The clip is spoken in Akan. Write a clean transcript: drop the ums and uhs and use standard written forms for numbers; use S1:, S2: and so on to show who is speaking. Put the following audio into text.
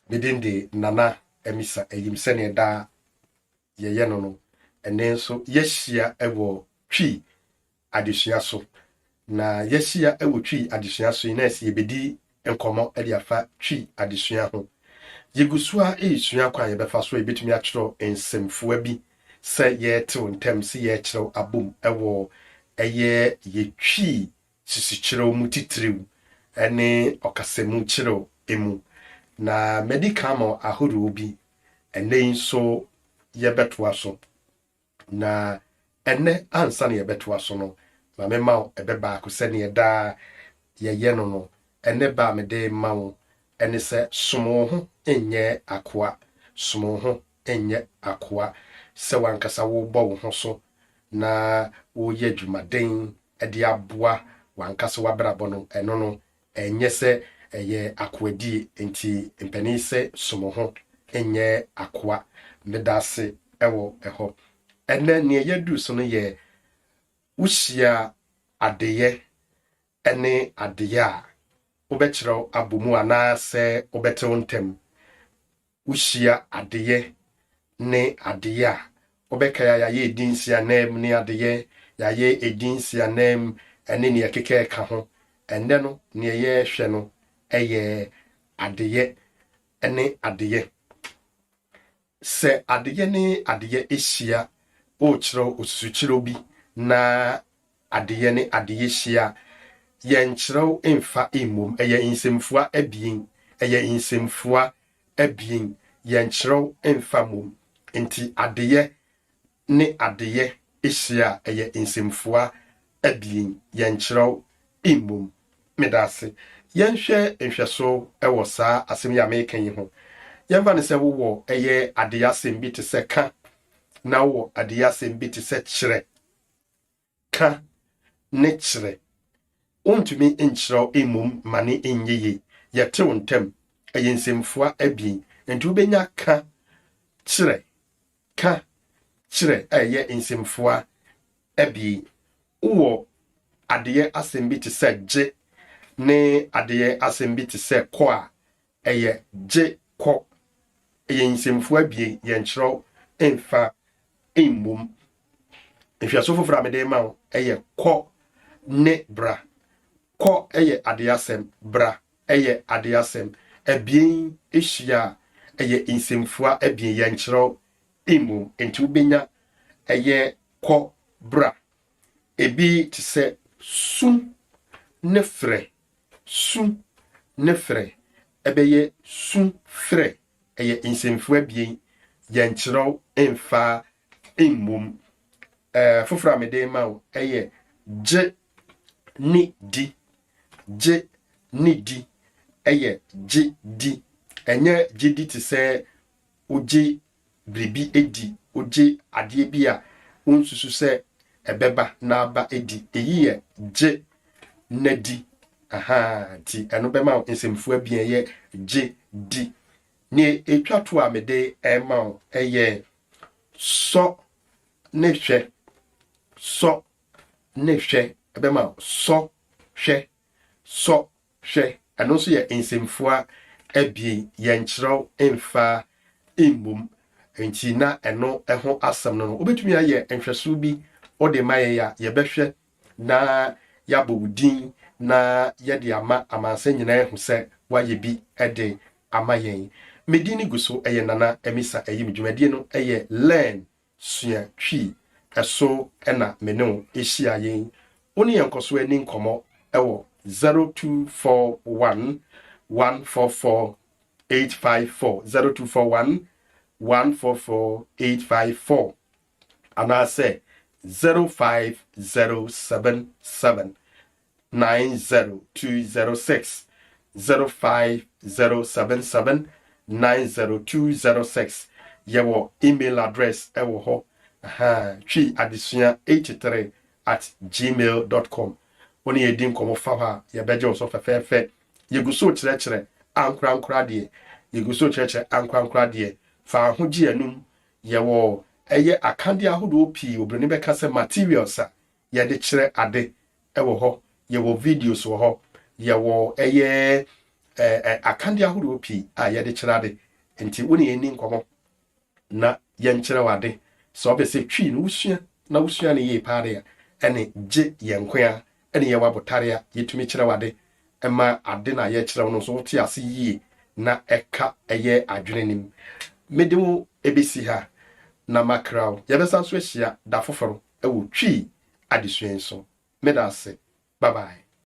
S1: Me din de Nana Amisa Ayim sɛnea daa yɛyɛ no, ɛnɛ nso yɛahyia wɔ Twi adesua so. Na yɛahyia wɔ Twi adesua so yi na ɛsɛ yɛbɛdi nkɔmmɔ de afa Twi adesua ho. Yɛgu so a ɛresua kwan a yɛbɛfa so a yɛbɛtumi akyerɛw nsɛmfua bi sɛ yɛretew ntɛm sɛ yɛrekyerɛw abom wɔ ɛyɛ yɛtwi sisikyerɛw mu titiriw ne ɔkasamu kyerɛw mu. Na madi kan ma ahorow bi, ɛnɛ yi nso yɛbɛtoa so. Na ɛnɛ ansa na yɛbɛtoa so no, ma mema wo ɛbɛ baako sɛneɛ daa yɛyɛ no. Ɛnɛ ba a mede ma wo ɛne sɛ som wo ho nyɛ akoa. Som wo ho nyɛ akoa. Sɛ wankasa wobɔ wo ho so na woyɛ adwumaden de aboa wankasa w'abrabɔ no, ɛno no ɛnyɛ sɛ ɛyɛ akoadie. Nti mpanin sɛ som wo ho nyɛ akoa. Meda ase ɛwɔ ɛhɔ. Ɛnɛ nea yɛduru so no yɛ wohyia adeyɛ ne adeyɛ a wobɛkyerɛw abɔ mu anaasɛ wobɛtew ntɛm. Wohyia adeyɛ ne adeyɛ a wobɛkae a yɛayɛ ɛdi nsianam ne adeyɛ, yɛayɛ ɛdi nsianam ne nea ɛkeka ɛka ho. Ɛnnɛ no nea yɛrehwɛ no ɛyɛ adeyɛ ne adeyɛ. Sɛ adeyɛ ne adeyɛ ahyia, worekyerɛw osusukyerɛw bi na adeyɛ ne adeyɛ hyia a, yɛnkyerɛw mfa mmom. Ɛyɛ nsɛmfua abien. Ɛyɛ nsɛmfua abien. Yɛnkyerɛw mfa mmom. Nti adeyɛ ne adeyɛ ahyia a, ɛyɛ nsɛmfua abien. Yɛnkyerɛw mmom. Meda ase. Yɛnhwɛ nhwɛso wɔ saa asɛm yi a mereka yi ho. Yɛmfa no sɛ wowɔ ɛyɛ adeyɛ asɛm bi te sɛ ka, na wowɔ adeyɛ asɛm bi te sɛ kyerɛ. Ka ne kyerɛ. Wontumi nkyerɛw mmom ma ne nyɛ yie. Yɛtew ntɛm. Ɛyɛ nsɛmfua abien. Nti wobɛnya ka kyerɛ, ka kyerɛ a ɛyɛ nsɛmfua abien. Wowɔ adeyɛ asɛm bi te sɛ gye ne adeyɛ asɛm bi te sɛ kɔ a, ɛyɛ gye kɔ. Ɛyɛ nsɛmfua abien. Yɛnkyerɛw mfa mmom. Nhwɛso foforɔ a mede ma wo ɛyɛ kɔ ne bra. Kɔ ɛyɛ adeyɛ asɛm, bra ɛyɛ adeyɛ asɛm. Abien ahyia a, ɛyɛ nsɛmfua abien. Yɛnkyerɛw mmom. Nti wobɛnya ɛyɛ kɔ bra. Ebi te sɛ su ne frɛ. Su ne frɛ. Ɛbɛyɛ su frɛ. Ɛyɛ nsɛmfua abien. Yɛnkyerɛw mfa mmom. Foforɔ a mede ma wo ɛyɛ gye ne di. Gye ne di. Ɛyɛ gye di. Ɛnyɛ gye di te sɛ wogye biribi edi, wogye adeɛ bi a wonsusu sɛ ɛbɛba na aba edi. Eyi yɛ gye na di. Aha, nti ɛno bɛma wo nsɛmfua abien yɛ gye di. Nea etwa to a mede ɛma wo ɛyɛ sɔ ne hwɛ. Sɔ ne hwɛ. Ɛbɛma wo sɔ hwɛ, sɔ hwɛ. Ɛno nso yɛ nsɛmfua abien. Yɛnkyerɛw mfa mmom. Nti na ɛno ɛho asɛm no, wobɛtumi ayɛ nhwɛso bi wode ma yɛn a yɛbɛhwɛ na yɛabɔ wo din na yɛde ama amansa nyinaa ahu sɛ woayɛ bi de ama yɛn. Me din no gu so ɛyɛ Nana Amisa Ayim. Dwumadie no ɛyɛ Learn Sua Twi. Ɛso ɛna me ne wo ahyia yɛn. Wo ne yɛn nkɔ so ani nkɔmmɔ ɛwɔ 0241 144 854, 0241 144 854 anaasɛ 05077 90206, 05077 90206. Yɛwɔ email address ɛwɔ hɔ aha, twiadesua83@gmail.com. Wo ne yɛdi nkɔmmɔ fa hɔ a, yɛbɛgye wo so fɛfɛɛfɛ. Yɛgu so kyerɛkyerɛ ankorankora deɛ. Yɛgu so kyerɛkyerɛ ankorankora deɛ. Fa ho gye anum. Yɛwɔ ɛyɛ akadeɛ ahodoɔ pii, obroni bɛka sɛ materials a yɛde kyerɛ ade ɛwɔ hɔ. Yɛwɔ videos wɔ hɔ. Yɛwɔ ɛyɛ Akandeɛ ahodoɔ pii a yɛde kyerɛ ade. Nti wo ne yɛn ni nkɔmmɔ na yɛnkyerɛ wo ade. Sɛ wopɛ sɛ Twi no wosua na wosua no yie paa de a, ɛne gye yɛn nko ara ɛne yɛwɔ abotare a yɛtumi kyerɛ wo ade ma ade no a yɛkyerɛ wo no nso wote ase yie na ɛka ɛyɛ adwene no mu. Mede wo ɛbɛsi ha na makra wo. Yɛbɛsan so ahyia da foforɔ ɛwɔ Twi adesua yi so. Meda ase. Bye bye.